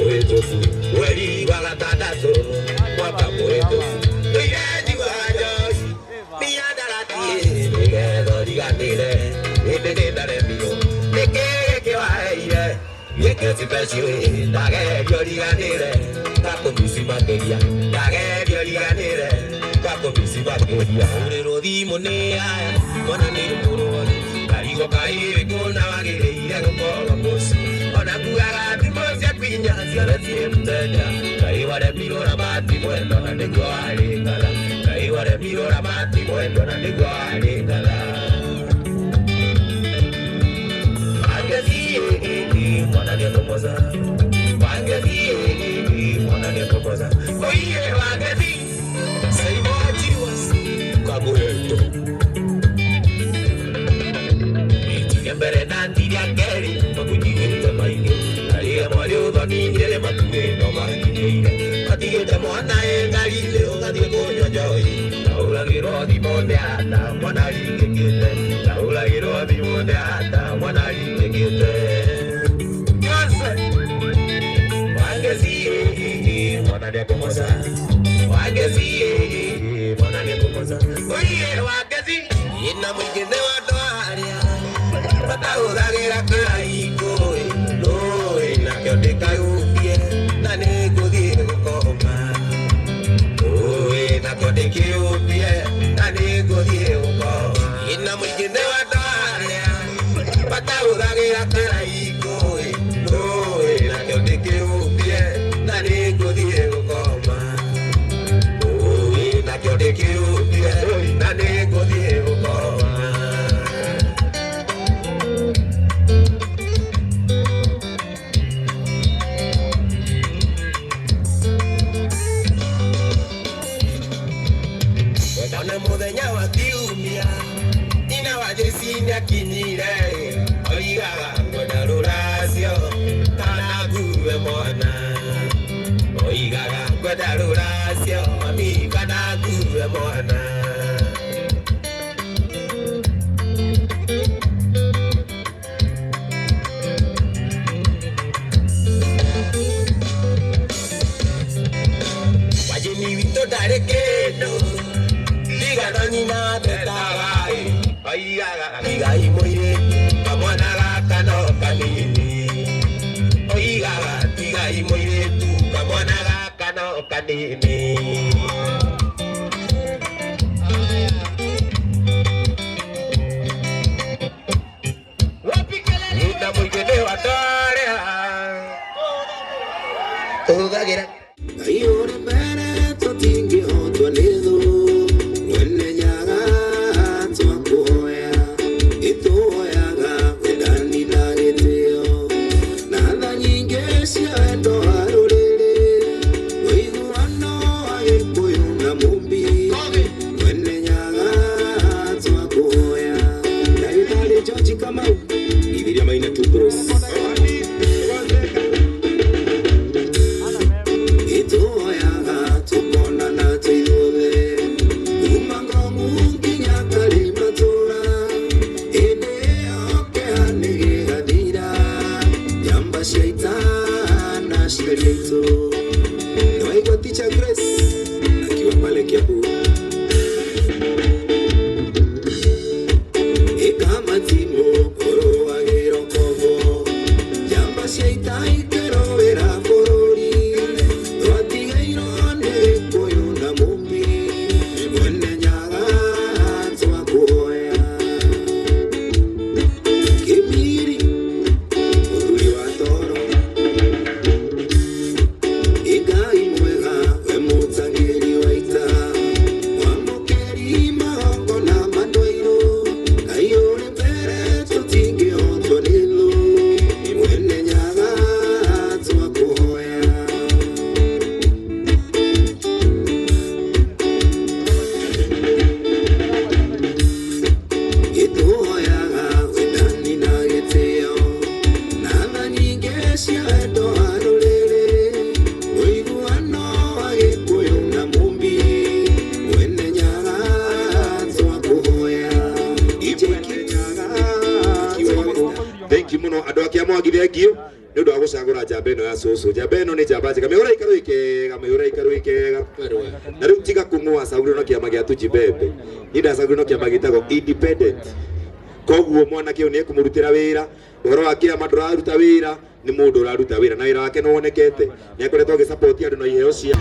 Mũhĩtũku, mweri wa gatandatũ mwaka mũhĩtũku, tũire njiguaga njohi mĩandarati nĩgetha ũriganĩre hĩndĩ nĩ ndaremirwo nĩkĩ gĩkĩ waheire gĩkĩ special ndageria ũriganĩre ngakũmici makĩria ndageria ũriganĩre ngakũmici makĩria hũrĩrwo thimũ nĩ aya mwana nĩ mũrwaru ngarigwo kaĩ kũna wagĩrĩire gũkorwo mũciĩ ona kuaga thimũ ciaku inya ciothe ciĩ mteja Ngai waremirwo ramati mwendo na nĩguo warĩ ngatha Ngai waremirwo ramati mwendo na nĩguo warĩ ngatha Wangeci mwana nĩekũmoza Wangeci mwana nĩekũmoza Oiye Wangeci Saimachiwas Kabuheto Itiria mbere na ntiria kerĩ makunjigĩte maingĩ arĩa mwarĩ ũthoni-inĩ matuĩ no makinyĩire matigĩte mwana e ngari-inĩ ũgathiĩ kũnyua njohi ndahũragĩrwo thimũ nĩ ata mwana aringĩkĩte ndahũragĩrwo thimũ nĩ ata mwana aringĩkĩte Wangeci mwana nĩekũmoca Wangeci mwana nĩekũmoca Oiye Wangeci ina mũingĩ nĩ wa andũ arĩa matahũthagĩra karaikũ rũĩ nakĩo ndĩkayũkie na nĩngũthiĩ gũkoma rũĩ nakĩo ndĩkĩũmbie na nĩngũthiĩ gũkoma ina mũingĩ nĩ wa andũ arĩa matahũthagĩra karaikũ rũĩ nakĩo ndĩkĩũmbie na nĩngũthiĩ gũkoma rũĩ nakĩo ndĩkĩũmbie na nĩngũthiĩ gũkoma. Ndona mũthenya wa kiumia nyina wa Jesi nĩakinyire oigaga ngwenda rũracio kana ngue mwana oigaga ngwenda rũracio mami kana ngue mwana. Wajeni witũ ndarĩ kĩndũ tigano nyina tetaga oigaga tigai mũirĩtu kamwana gaka no kanini oigaga tigai mũirĩtu kamwana gaka no kanini. Nda mũingĩ nĩ wa andũ arĩa tũhũthagĩra Ngai ũrĩ mbere tũtingĩhotwo nĩ thũ mwene nyaga twakũhoya ĩtũhoyaga wendani na gĩtĩo na tha nyingĩ cia wendo wa rũrĩrĩ ũiguano wa Gĩkũyũ na Mũmbi mwene nyaga twakũhoya. Ndagĩtarĩ George Kamau Githiria Maina two bros ĩtũhoyaga tũkonana twĩ ithuothe kuma Ngong'u nginya Karimatũra hĩndĩ ĩyo kĩeha nĩgĩgathira njamba cia ita na aciari aitũ. Nĩwaigua Teacher Grace akiwa pale Kiambu ĩkamatimũ kũrũagĩra ũkombo njamba cia ita ikĩrũĩra bũrũri twatigairwo nĩ Gĩkũyũ na Mũmbi mwene nyaga twakũhoya Kĩmiri mũthuri wa toro Ngai mwega we mũtangĩri wa ita mwamũkĩri magongona mandwairũ Ngai ũrĩ mbere tũtingĩhotwo nĩ thũ mwene nyaga twakũhoya. Ĩtũhoyaga wendani na gĩtĩo na tha nyingĩ cia wendo wa rũrĩrĩ ũiguano wa Gĩkũyũ na Mũmbi mwene nyaga twakũhoya. DJ Kid akiwa Thank you muno andå akia Mwangi, thank you. Nĩ ũndũ wa gũcagũra njamba ĩno ya cũcũ. Njamba ĩno nĩ njamba njega. Mĩhũra ikarũ ikega, mĩhũra ikarũ ikega. Na rĩu tiga kũng'ũa acagũrirwo na kĩama gĩa Tujibembe. Niĩ ndacagũrirwo na kĩama gĩtagwo Independent. Koguo mwanake ũyũ nĩ ekũmũrutĩra wĩra. Ũhoro wa kĩama ndũraruta wĩra, nĩ mũndũ ũraruta wĩra na wĩra wake nĩ wonekete. Nĩ akoretwo agĩsupport andũ na iheo cia